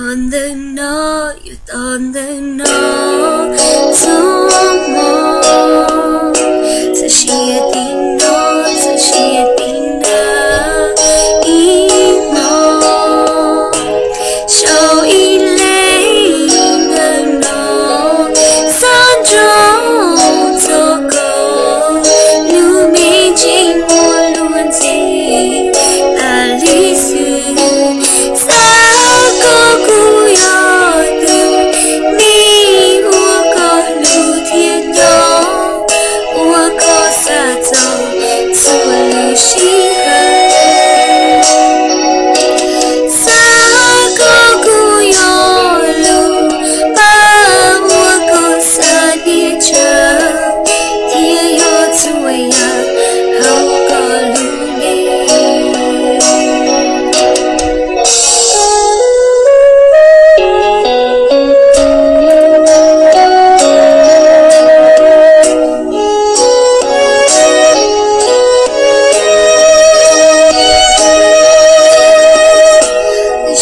Ntawm no, yuav tos ntawm no txhua hmo, txoj sia tim no, txoj sia tim na, ib hmo sau ib leeg ntawm no, txhob ntsoov txog koj lub me ntsis muaj luag ntxhi tas li xwb. Xav koj kuj yog tus neeg uas koj hlub thiab nco, uas koj xav txog txhua lub sij hawm. Xav koj kuj yog lub paj uas koj xa niaj tsam, thiab yog txhua yam hauv koj lub neej.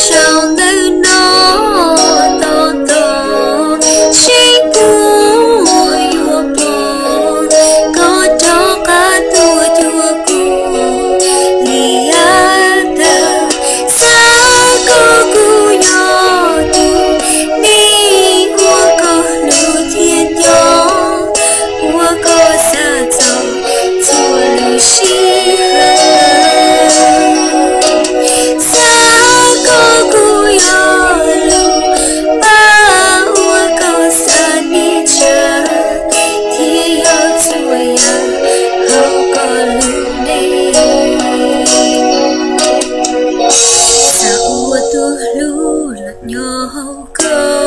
Sau ntawm no tos tos, seb puas yuav pom koj rov qab tuaj cuag kuv li yav tag. Xav koj kuj yog tus neeg uas koj hlub thiab nco, uas koj xav txog txhua lub sij hawm. Xav koj kuj yog lub paj uas koj xa niaj tsam, thiab yog txhua yam hauv koj lub neej. Xav ua tus hlub los nyob hauv koj,